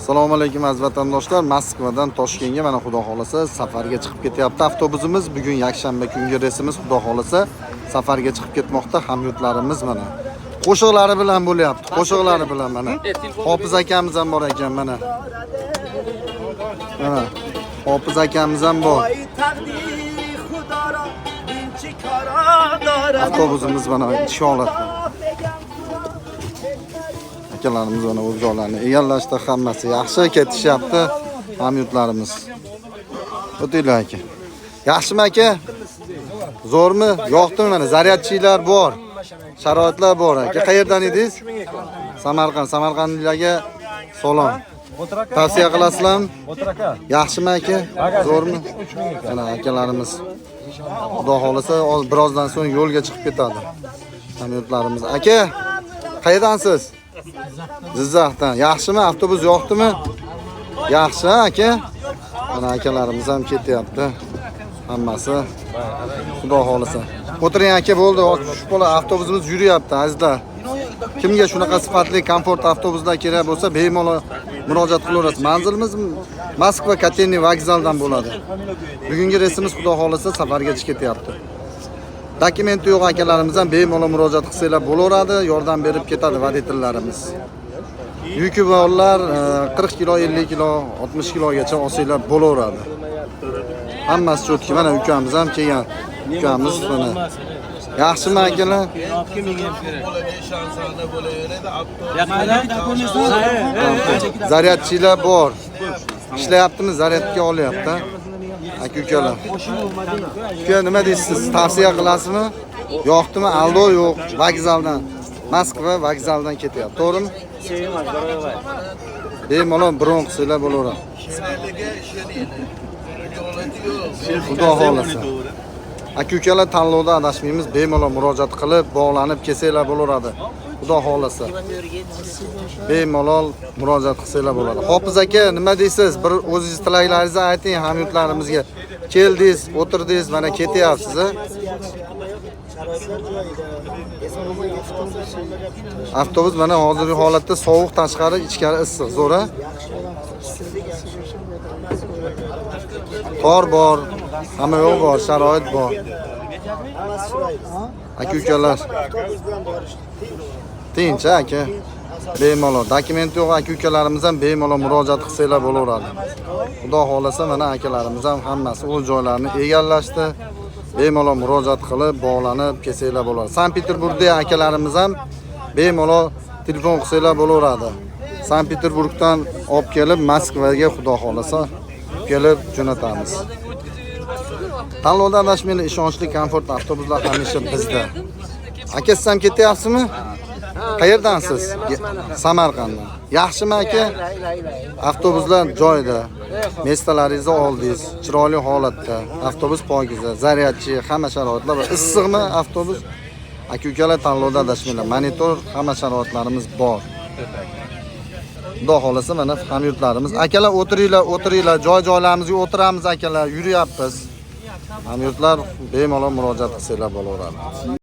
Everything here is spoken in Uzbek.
Assalomu alaykum, aziz vatandoshlar. Moskvadan Toshkentga mana, xudo xolasa, safarga chiqib ketyapti avtobusimiz. Bugun yakshanba kungi reysimiz, xudo xolasa, safarga chiqib ketmoqda. Hamyurtlarimiz mana qo'shiqlari bilan bo'lyapti. Qo'shiqlari bilan mana. Hofiz akamiz ham bor ekan mana. Mana Hofiz akamiz ham bor. Ой, тақдири худоро бин чӣ кора дорад. Avtobusimiz mana ichki holatda. Akalarimiz mana o'z joylarini egallashdi, hammasi yaxshi ketishyapti hamyurtlarimiz. O'tinglar, aka. Yaxshimi, aka? Zo'rmi? Yoqdimi mana зарядчик lar bor. Sharoitlar bor, aka. Qayerdan edingiz? Samarqand. Samarqandliklarga salom. Tavsiya qilasizlarmi? Yaxshimi, aka? Zo'rmi? Mana akalarimiz. Xudo xolasa, birozdan so'ng yo'lga chiqib ketadi hamyurtlarimiz. Aka, qayerdansiz? Jizzaxdan. Yaxshimi? Avtobus yoqdimi? Yaxshi, aka. Mana akalarimiz ham ketyapti. Hammasi xudo xolasa. O'tiring, aka, bo'ldi. Tushib qoladi. Avtobusimiz yuryapti, azizlar. Kimga shunaqa sifatli komfort avtobuslar kerak bo'lsa, bemalol murojaat qilaverasiz. Manzilimiz Moskva Kotelniy vokzaldan bo'ladi. Bugungi reysimiz, xudo xolasa, safarga chiqib ketyapti. Dokumenti yo'q akalarimiz ham bemalol murojaat qilsanglar bo'laveradi, yordam berib ketadi водитель larimiz. Yuki borlar 40 kilo, 50 kilo, 60 kilogacha olsanglar bo'laveradi. Hammasi чётко. Mana ukamiz ham kelgan. Ukamiz mana. Yaxshimi, akalar? Зарядчик lar bor. Ishlayaptimi? Zaryadga olyapti. Aka ukalar. Uka, nima deysiz? Tavsiya qilasizmi? Yoqdimi? Aldov yo'q. Vokzaldan. Moskva vokzaldan ketyapti. To'g'rimi? Bemalol bron qilsanglar bo'laveradi. Xudo xolasa. Aka ukalar, tanlovda adashmaymiz. Bemalol murojaat qilib, bog'lanib kelsanglar bo'laveradi. Xudo xolasa. Bemalol murojaat qilsanglar bo'ladi. Hofiz aka, nima deysiz? Bir o'zingiz tilaklaringizni ayting hamyurtlarimizga. Keldingiz, o'tirdingiz, mana ketyapsiz, a? Avtobus mana hozirgi holatda sovuq tashqari, ichkari issiq, zo'r, a? Tor bor, hamma yo'q bor, sharoit bor. Aka ukalar. Tinch, aka. Bemalol. Dokument yo'q aka ukalarimiz ham bemalol murojaat qilsanglar bo'laveradi. Xudo xolasa, mana akalarimiz ham hammasi o'z joylarini egallashdi. Bemalol murojaat qilib, bog'lanib kelsanglar bo'ladi. Sankt-Peterburgda akalarimiz ham bemalol telefon qilsanglar bo'laveradi. Sankt-Peterburgdan olib kelib Moskvaga, xudo xolasa, kelib jo'natamiz. Tanlovda adashmanglar, ishonchli komfort avtobuslar hamisha bizda. Aka, siz ham ketyapsizmi? Qayerdansiz? Samarqanddan. Yaxshimi, aka? Avtobuslar joyida. Места laringizni oldingiz, chiroyli holatda. Avtobus pokiza, зарядчик, hamma sharoitlar bor. Issiqmi avtobus? Aka ukalar, tanlovda adashmanglar. Monitor, hamma sharoitlarimiz bor. Xudo xolasa, mana hamyurtlarimiz. Akalar, o'tiringlar, o'tiringlar, joy-joylarimizga o'tiramiz, akalar, yuryapmiz. Hamyurtlar bemalol murojaat qilsanglar bo'laveradi.